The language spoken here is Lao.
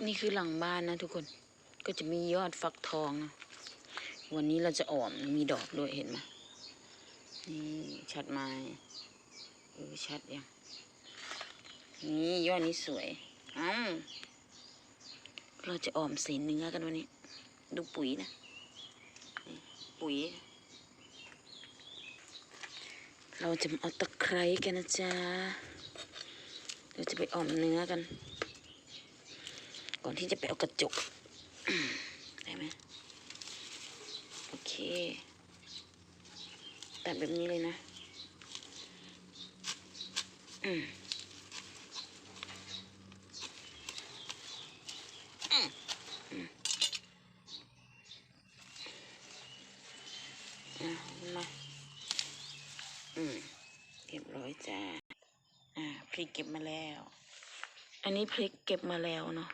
ນີ້ຄືຫຼັງບ້ານນະທຸກຄົນ ກໍຈະມີຍອດຟັກທອງນະ. ວັນນີ້ເຮົາຈະອອມ ມີດອກດ້ວຍ ເຫັນໄໝ? ນີ້ ຊັດໄໝ? ເອີ ຊັດຢູ່. ນີ້ ຍອດນີ້ສວຍ. ເອົ້າ ເຮົາຈະອອມໃສ່ເນື້ອກັນວັນນີ້. ດູປຸ໋ຍນະ ປຸ໋ຍ. ເຮົາຈະມາເອົາຕະໄຄຮ້ກັນນະຈ໊ະ. ເຮົາຈະໄປອອມເນື້ອກັນ ກ່ອນທີ່ຈະໄປເອົາກະຈົກ ໄດ້ໄໝ? ໂອເຄ ຕັດແບບນີ້ເລີຍນະ. ອືມ ອືມ ອືມ ອ່ະ ມາ ອືມ ຮຽບຮ້ອຍຈ້າ. ອ່າ ພຣິກເກັບມາແລ້ວ. ອັນນີ້ພຣິກເກັບມາແລ້ວເນາະ